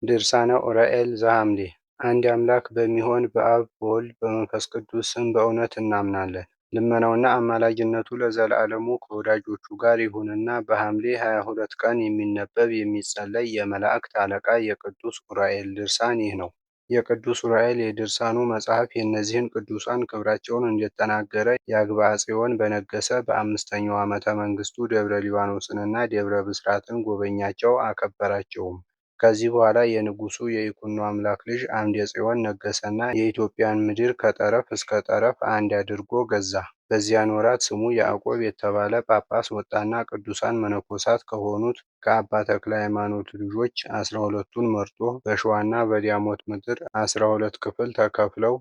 ድርሳነ ዑራኤል ዘሐምሌ። አንድ አምላክ በሚሆን በአብ በወልድ በመንፈስ ቅዱስ ስም በእውነት እናምናለን። ልመናውና አማላጅነቱ ለዘላለሙ ከወዳጆቹ ጋር ይሁንና በሐምሌ 22 ቀን የሚነበብ የሚጸለይ የመላእክት አለቃ የቅዱስ ዑራኤል ድርሳን ይህ ነው። የቅዱስ ዑራኤል የድርሳኑ መጽሐፍ የእነዚህን ቅዱሳን ክብራቸውን እንደተናገረ የአግባ ጽዮን በነገሰ በአምስተኛው ዓመተ መንግስቱ ደብረ ሊባኖስንና ደብረ ብስራትን ጎበኛቸው፣ አከበራቸውም። ከዚህ በኋላ የንጉሱ የይኩኖ አምላክ ልጅ አምደ ጽዮን ነገሰና የኢትዮጵያን ምድር ከጠረፍ እስከ ጠረፍ አንድ አድርጎ ገዛ። በዚያን ወራት ስሙ ያዕቆብ የተባለ ጳጳስ ወጣና ቅዱሳን መነኮሳት ከሆኑት ከአባ ተክለ ሃይማኖት ልጆች 12ቱን መርጦ በሸዋና በዳሞት ምድር 12 ክፍል ተከፍለው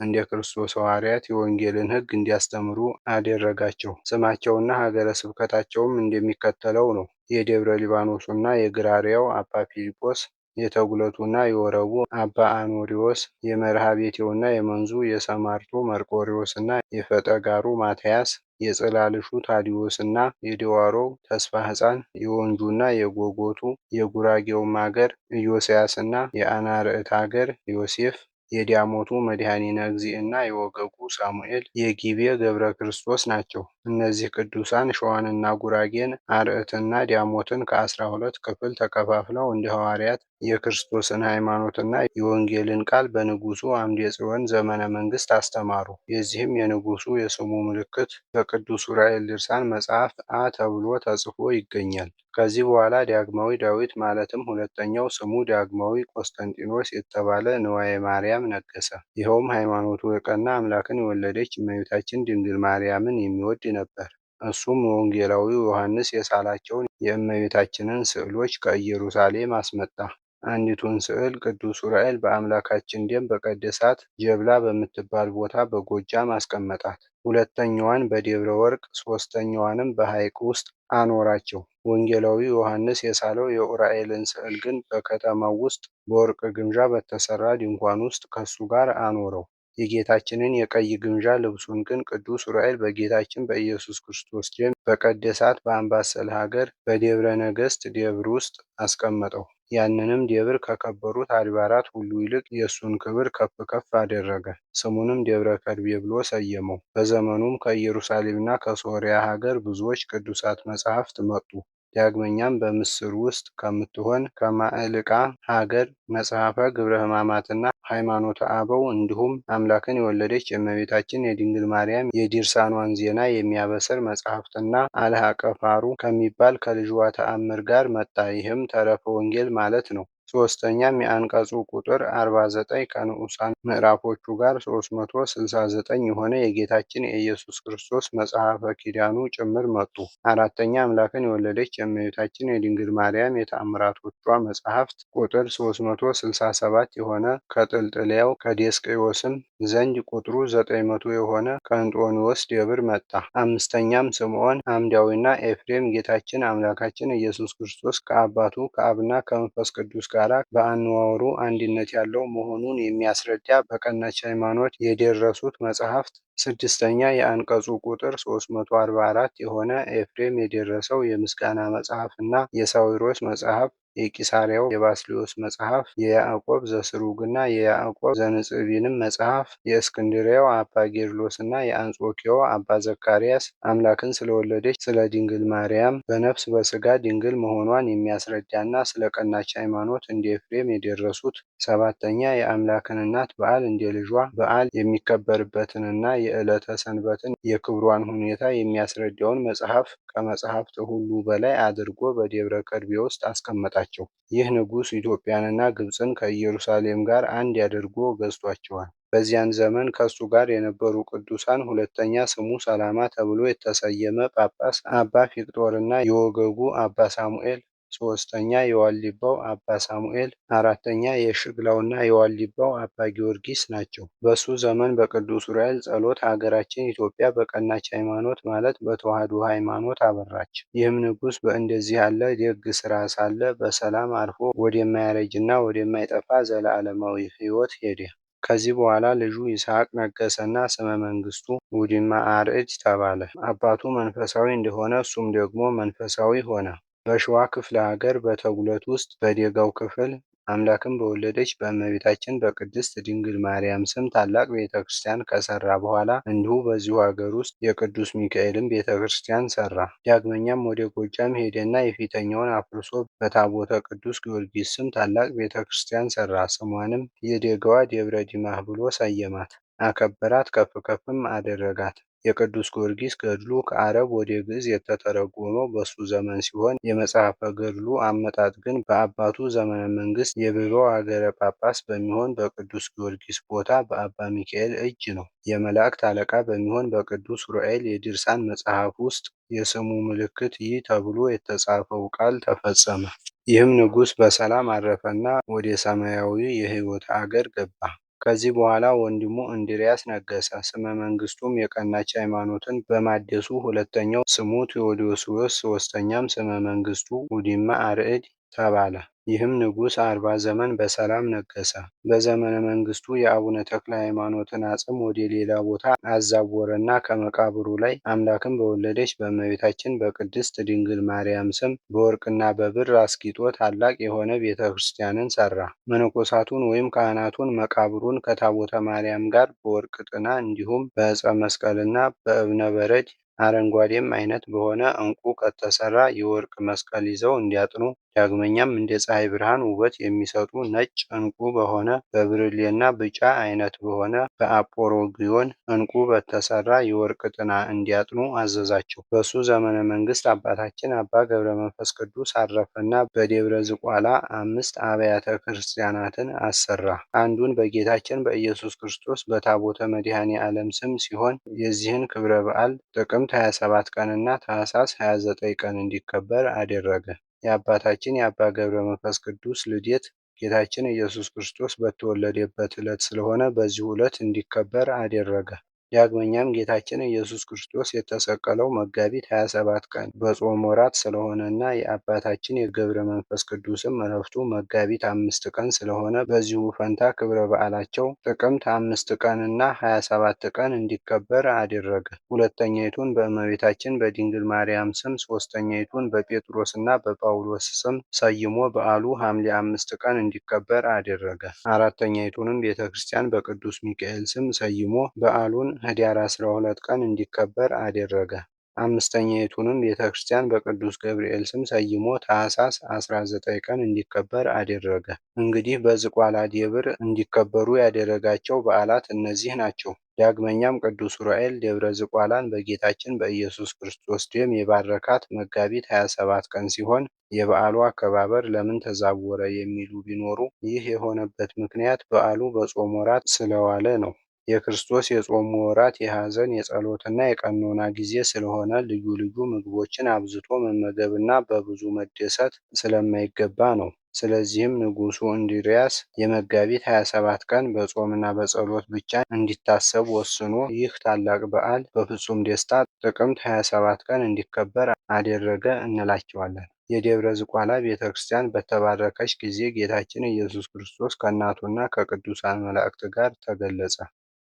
እንደ ክርስቶስ ሐዋርያት የወንጌልን ሕግ እንዲያስተምሩ አደረጋቸው። ስማቸውና ሀገረ ስብከታቸውም እንደሚከተለው ነው። የደብረ ሊባኖሱና የግራርያው አባ ፊልጶስ፣ የተጉለቱና የወረቡ አባ አኖሪዎስ፣ የመርሃ ቤቴውና የመንዙ የሰማርቱ መርቆሪዎስና የፈጠጋሩ ማትያስ፣ የጽላልሹ ታዲዎስና የደዋሮው ተስፋ ሕፃን፣ የወንጁና የጎጎቱ የጉራጌውም አገር ኢዮስያስና የአናርዕት አገር ዮሴፍ፣ የዳሞቱ መድኃኒነ እግዚእና የወገጉ ሳሙኤል፣ የጊቤ ገብረ ክርስቶስ ናቸው። እነዚህ ቅዱሳን ሸዋንና ጉራጌን አርዕትና ዳሞትን ከ12 ክፍል ተከፋፍለው እንደ ሐዋርያት የክርስቶስን ሃይማኖትና የወንጌልን ቃል በንጉሱ አምደ ጽዮን ዘመነ መንግስት አስተማሩ። የዚህም የንጉሱ የስሙ ምልክት በቅዱስ ዑራኤል ድርሳን መጽሐፍ አ ተብሎ ተጽፎ ይገኛል። ከዚህ በኋላ ዳግማዊ ዳዊት ማለትም ሁለተኛው ስሙ ዳግማዊ ቆስጠንጢኖስ የተባለ ንዋየ ማርያም ነገሰ። ይኸውም ሃይማኖቱ የቀና አምላክን የወለደች እመቤታችን ድንግል ማርያምን የሚወድ ነበር። እሱም ወንጌላዊው ዮሐንስ የሳላቸውን የእመቤታችንን ስዕሎች ከኢየሩሳሌም አስመጣ። አንዲቱን ስዕል ቅዱስ ዑራኤል በአምላካችን ደም በቀደሳት ጀብላ በምትባል ቦታ በጎጃም አስቀመጣት። ሁለተኛዋን በደብረ ወርቅ፣ ሦስተኛዋንም በሐይቅ ውስጥ አኖራቸው። ወንጌላዊው ዮሐንስ የሳለው የዑራኤልን ስዕል ግን በከተማው ውስጥ በወርቅ ግምጃ በተሰራ ድንኳን ውስጥ ከሱ ጋር አኖረው። የጌታችንን የቀይ ግምጃ ልብሱን ግን ቅዱስ ዑራኤል በጌታችን በኢየሱስ ክርስቶስ ደም በቀደሳት በአምባሰል ሀገር በደብረ ነገሥት ደብር ውስጥ አስቀመጠው። ያንንም ደብር ከከበሩት አድባራት ሁሉ ይልቅ የእሱን ክብር ከፍ ከፍ አደረገ። ስሙንም ደብረ ከርቤ ብሎ ሰየመው። በዘመኑም ከኢየሩሳሌምና ከሶርያ ሀገር ብዙዎች ቅዱሳት መጻሕፍት መጡ። ዳግመኛም በምስር ውስጥ ከምትሆን ከማዕልቃ ሀገር መጽሐፈ ግብረ ሕማማትና ሃይማኖተ አበው እንዲሁም አምላክን የወለደች የእመቤታችን የድንግል ማርያም የድርሳኗን ዜና የሚያበስር መጽሐፍትና አልሐቀፋሩ ከሚባል ከልጅዋ ተአምር ጋር መጣ። ይህም ተረፈ ወንጌል ማለት ነው። ሶስተኛም የአንቀጹ ቁጥር 49 ከንዑሳን ምዕራፎቹ ጋር 369 የሆነ የጌታችን የኢየሱስ ክርስቶስ መጽሐፈ ኪዳኑ ጭምር መጡ። አራተኛ አምላክን የወለደች የእመቤታችን የድንግል ማርያም የተአምራቶቿ መጽሐፍት ቁጥር 367 የሆነ ከጥልጥልያው ከዴስቅዮስም ዘንድ ቁጥሩ 900 የሆነ ከእንጦንዮስ ደብር መጣ። አምስተኛም ስምዖን አምዳዊና ኤፍሬም ጌታችን አምላካችን ኢየሱስ ክርስቶስ ከአባቱ ከአብና ከመንፈስ ቅዱስ ጋር በአነዋወሩ አንድነት ያለው መሆኑን የሚያስረዳ በቀናች ሃይማኖት የደረሱት መጽሐፍት። ስድስተኛ የአንቀጹ ቁጥር 344 የሆነ ኤፍሬም የደረሰው የምስጋና መጽሐፍ እና የሳዊሮስ መጽሐፍ፣ የቂሳርያው የባስልዮስ መጽሐፍ፣ የያዕቆብ ዘስሩግና የያዕቆብ ዘንጽቢንም መጽሐፍ፣ የእስክንድርያው አባ ጌርሎስና የአንጾኪያው አባ ዘካርያስ አምላክን ስለወለደች ስለ ድንግል ማርያም በነፍስ በስጋ ድንግል መሆኗን የሚያስረዳና ስለ ቀናች ሃይማኖት እንደ ኤፍሬም የደረሱት። ሰባተኛ የአምላክን እናት በዓል እንደ ልጇ በዓል የሚከበርበትንና የዕለተ ሰንበትን የክብሯን ሁኔታ የሚያስረዳውን መጽሐፍ ከመጽሐፍት ሁሉ በላይ አድርጎ በደብረ ከርቤ ውስጥ አስቀመጣቸው። ይህ ንጉሥ ኢትዮጵያንና ግብፅን ከኢየሩሳሌም ጋር አንድ አድርጎ ገዝቷቸዋል። በዚያን ዘመን ከእሱ ጋር የነበሩ ቅዱሳን ሁለተኛ ስሙ ሰላማ ተብሎ የተሰየመ ጳጳስ አባ ፊቅጦርና የወገጉ አባ ሳሙኤል፣ ሶስተኛ የዋልድባው አባ ሳሙኤል፣ አራተኛ የሽግላውና የዋልድባው አባ ጊዮርጊስ ናቸው። በሱ ዘመን በቅዱስ ዑራኤል ጸሎት ሀገራችን ኢትዮጵያ በቀናች ሃይማኖት ማለት በተዋሕዶ ሃይማኖት አበራች። ይህም ንጉሥ በእንደዚህ ያለ ደግ ስራ ሳለ በሰላም አርፎ ወደማያረጅና ወደማይጠፋ ዘለዓለማዊ ሕይወት ሄደ። ከዚህ በኋላ ልጁ ይስሐቅ ነገሰና ስመ መንግስቱ ውድማ አርዕድ ተባለ። አባቱ መንፈሳዊ እንደሆነ እሱም ደግሞ መንፈሳዊ ሆነ። በሸዋ ክፍለ ሀገር በተጉለት ውስጥ በደጋው ክፍል አምላክን በወለደች በእመቤታችን በቅድስት ድንግል ማርያም ስም ታላቅ ቤተ ክርስቲያን ከሰራ በኋላ እንዲሁ በዚሁ አገር ውስጥ የቅዱስ ሚካኤልን ቤተ ክርስቲያን ሰራ። ዳግመኛም ወደ ጎጃም ሄደና የፊተኛውን አፍርሶ በታቦተ ቅዱስ ጊዮርጊስ ስም ታላቅ ቤተ ክርስቲያን ሰራ። ስሟንም የደጋዋ ደብረ ዲማህ ብሎ ሰየማት። አከበራት፣ ከፍ ከፍም አደረጋት። የቅዱስ ጊዮርጊስ ገድሉ ከአረብ ወደ ግዕዝ የተተረጎመው በሱ ዘመን ሲሆን የመጽሐፈ ገድሉ አመጣጥ ግን በአባቱ ዘመነ መንግስት የብበው አገረ ጳጳስ በሚሆን በቅዱስ ጊዮርጊስ ቦታ በአባ ሚካኤል እጅ ነው። የመላእክት አለቃ በሚሆን በቅዱስ ዑራኤል የድርሳን መጽሐፍ ውስጥ የስሙ ምልክት ይህ ተብሎ የተጻፈው ቃል ተፈጸመ። ይህም ንጉሥ በሰላም አረፈና ወደ ሰማያዊ የሕይወት አገር ገባ። ከዚህ በኋላ ወንድሙ እንድርያስ ነገሰ። ስመ መንግስቱም የቀናች ሃይማኖትን በማደሱ ሁለተኛው ስሙ ቴዎዶስዮስ፣ ሦስተኛም ስመ መንግስቱ ውዲማ አርዕድ ተባለ። ይህም ንጉሥ 40 ዘመን በሰላም ነገሰ። በዘመነ መንግስቱ የአቡነ ተክለ ሃይማኖትን አጽም ወደ ሌላ ቦታ አዛወረና ከመቃብሩ ላይ አምላክን በወለደች በእመቤታችን በቅድስት ድንግል ማርያም ስም በወርቅና በብር አስጊጦ ታላቅ የሆነ ቤተ ክርስቲያንን ሰራ። መነኮሳቱን ወይም ካህናቱን መቃብሩን ከታቦተ ማርያም ጋር በወርቅ ጥና እንዲሁም በዕፀ መስቀልና በእብነ በረድ አረንጓዴም አይነት በሆነ ዕንቁ ከተሰራ የወርቅ መስቀል ይዘው እንዲያጥኑ፣ ዳግመኛም እንደ ፀሐይ ብርሃን ውበት የሚሰጡ ነጭ ዕንቁ በሆነ በብርሌና ብጫ አይነት በሆነ በአጶሮጊዮን ዕንቁ በተሰራ የወርቅ ጥና እንዲያጥኑ አዘዛቸው። በሱ ዘመነ መንግስት አባታችን አባ ገብረ መንፈስ ቅዱስ አረፈና በደብረ ዝቋላ 5 አብያተ ክርስቲያናትን አሰራ። አንዱን በጌታችን በኢየሱስ ክርስቶስ በታቦተ መድኃኔ ዓለም ስም ሲሆን የዚህን ክብረ በዓል ጥቅምት 27 ቀንና ታኅሳስ 29 ቀን እንዲከበር አደረገ። የአባታችን የአባ ገብረ መንፈስ ቅዱስ ልደት ጌታችን ኢየሱስ ክርስቶስ በተወለደበት ዕለት ስለሆነ በዚሁ ዕለት እንዲከበር አደረገ። ዳግመኛም ጌታችን ኢየሱስ ክርስቶስ የተሰቀለው መጋቢት 27 ቀን በጾም ወራት ስለሆነና የአባታችን የገብረ መንፈስ ቅዱስም ዕረፍቱ መጋቢት 5 ቀን ስለሆነ በዚሁ ፈንታ ክብረ በዓላቸው ጥቅምት 5 ቀንና 27 ቀን እንዲከበር አደረገ። ሁለተኛይቱን በእመቤታችን በድንግል ማርያም ስም፣ ሦስተኛይቱን በጴጥሮስና በጳውሎስ ስም ሰይሞ በዓሉ ሐምሌ 5 ቀን እንዲከበር አደረገ። አራተኛይቱንም ቤተ ክርስቲያን በቅዱስ ሚካኤል ስም ሰይሞ በዓሉን ህዳር 12 ቀን እንዲከበር አደረገ። አምስተኛይቱንም ቤተ ክርስቲያን በቅዱስ ገብርኤል ስም ሰይሞ ታኅሳስ 19 ቀን እንዲከበር አደረገ። እንግዲህ በዝቋላ ደብር እንዲከበሩ ያደረጋቸው በዓላት እነዚህ ናቸው። ዳግመኛም ቅዱስ ዑራኤል ደብረ ዝቋላን በጌታችን በኢየሱስ ክርስቶስ ደም የባረካት መጋቢት 27 ቀን ሲሆን የበዓሉ አከባበር ለምን ተዛወረ የሚሉ ቢኖሩ ይህ የሆነበት ምክንያት በዓሉ በጾም ወራት ስለዋለ ነው። የክርስቶስ የጾሙ ወራት የሐዘን የጸሎትና የቀኖና ጊዜ ስለሆነ ልዩ ልዩ ምግቦችን አብዝቶ መመገብና በብዙ መደሰት ስለማይገባ ነው። ስለዚህም ንጉሡ እንድርያስ የመጋቢት 27 ቀን በጾምና በጸሎት ብቻ እንዲታሰብ ወስኖ ይህ ታላቅ በዓል በፍጹም ደስታ ጥቅምት 27 ቀን እንዲከበር አደረገ እንላቸዋለን። የደብረ ዝቋላ ቤተ ክርስቲያን በተባረከች ጊዜ ጌታችን ኢየሱስ ክርስቶስ ከእናቱና ከቅዱሳን መላእክት ጋር ተገለጸ።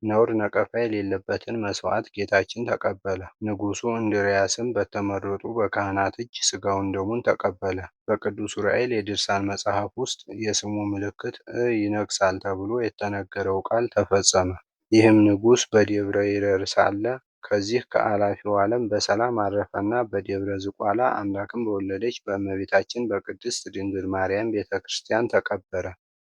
ነውር ነቀፋ የሌለበትን መስዋዕት ጌታችን ተቀበለ። ንጉሡ እንድርያስም በተመረጡ በካህናት እጅ ሥጋውን ደሙን ተቀበለ። በቅዱስ ዑራኤል የድርሳን መጽሐፍ ውስጥ የስሙ ምልክት ይነግሣል ተብሎ የተነገረው ቃል ተፈጸመ። ይህም ንጉሥ በደብረ ይረር ሳለ ከዚህ ከአላፊው ዓለም በሰላም አረፈና በደብረ ዝቋላ አምላክን በወለደች በእመቤታችን በቅድስት ድንግል ማርያም ቤተ ክርስቲያን ተቀበረ።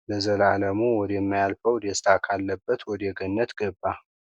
ለዘላለሙ ወደማያልፈው ደስታ ካለበት ወደ ገነት ገባ።